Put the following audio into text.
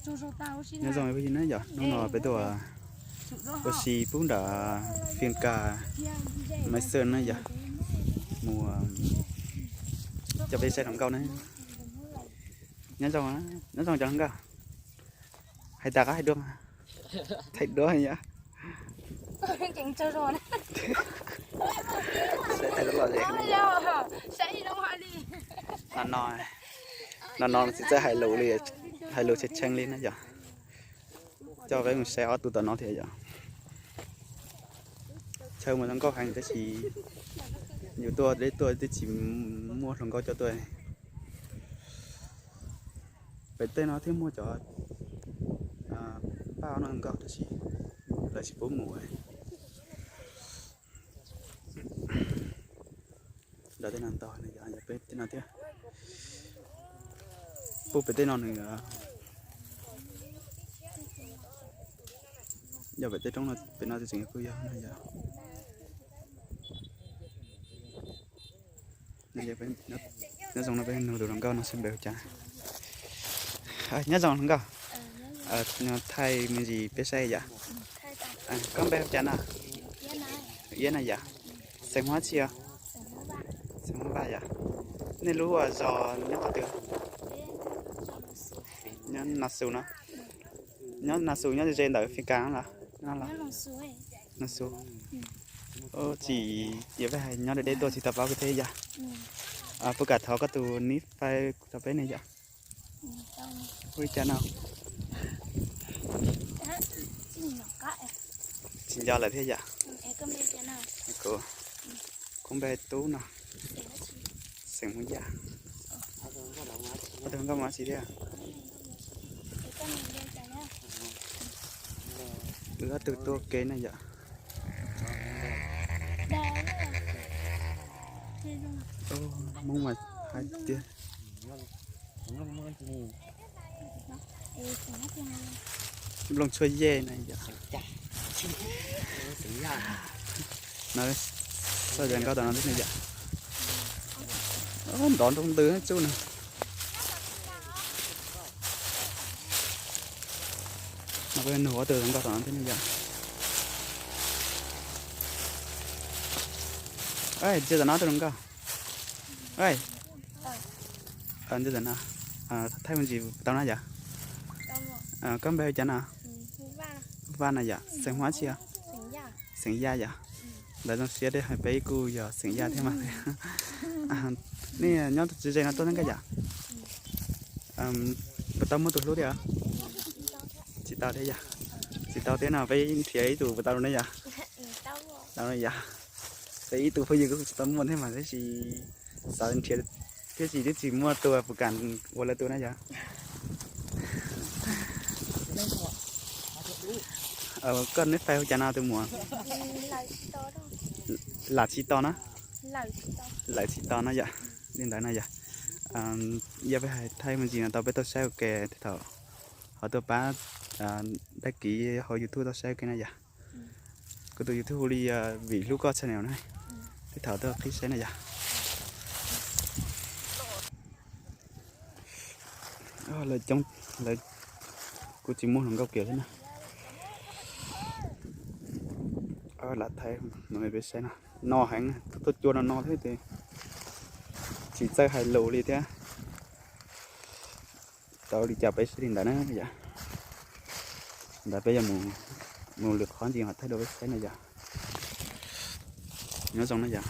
Nyob zoo phooj ywg na yom, hnub no peb tuaj ua si pub nram Finca Maiv Xeem na yom, mus coj peb saib hluas nkauj na. Nyob zoo, nyob zoo cov hluas nkauj. Hais tas qab hais dua, hais dua yom. Saib thaij lom zem no, no tsis txawj hais lus li, hais lus tshee tshee li na yom. Coj peb mus saib ob tug tom no thiab yom. Chaw mas zoo nkauj heev tab sis yus tuaj deb tuaj twb tsis muaj hluas nkauj coj tuaj. Pem tej no thiaj muaj cov pab no nkauj tab sis lawv tsis pub mus. Lawv tej no ntau, yog pem tej no thiab. Puag pem tej no nws, yog pem tej roob no, pem no tseem kuj yog no yog. Nyob zoo no peb nug tus hluas nkauj no seb npe hu cas. Nyob zoo hluas nkauj, thaij me ntsis peb saib yom. Koj npe hu cas no? Iab na yom. Xeem Hmoob tsi os? Xeem Hmoob Vaj yom. Nej lub zos nyob qhov twg? Nyob Nas Xus no. Nyob Nas Xus nyob ze ntawm Fis Kas los? Nas Xus. Tsis, yog peb hais nyob deb deb tuaj tsis tau paub kiag thiab yom. Puas kam thov koj tus nib fais rau peb ne yom? Hu li cas no? Tsis nco lawm thiab yom. Kuv npe Tub no. Xeem Hmoob Yaj. Ob tug nkauj mas tsis thiab. Wb ob tug tuaj ke na yom. Hmoob mas hais tias nplooj tshuaj yej na yom. No, txoj zoo nkauj tom no thiab ne yom. Nrov nroo ntws tsuj na. No peb nug ob tug zoo nkauj tom no thiab ne yom. Ntsia tom no tus zoo nkauj. Ntsia tom no, thaij me ntsis tau na yom. Koj npe hu cas no? Vaj na yom. Xeem Hmoob tsi os? Xeem Yaj yom. Ntawd zoo siab thiab, peb kuj yog xeem Yaj thiab mas. Nej nyob tsis ze no tuaj ne nkauj yom? Puas tau muaj tus hlub thiab? Tsis tau thiab yom. Tsis tau thiab no peb nrhiav ib tug puas tau ne yom? Tau yom. Peb ib tug phooj ywg kuj tsis tau muaj thiab mas tab sis xav nrhiav thiab tsis, twb tsis muaj tus puas kam ua lawv tus na yom. Koj neb fais hu cas no tus muam? Lam Tsis To na. Lawm Tsis To no yom. Li ntawd no yom. Yog peb hais thaij me ntsis no tau peb tuaj saib ua ke thaum ho tuaj pab đăng ký hauv YouTube tau saib ua ke na yom. Kuv tus YouTube hu li Vim Hlub Koj channel na. Tej thaum tuaj qhib saib na yom. Lawv coob, lawv kuj tsis muaj hluas nkauj kiag thiab na. Lam thaij no peb saib no, no heev, tuaj cua no no thiab ces tsis txawj hais lus li thiab. Tau li cas peb saib li ntawd na yom. Ntawd peb yuav mus lwm qhov ntsis ho thaij dua peb saib na yom. Nyob zoo na yom.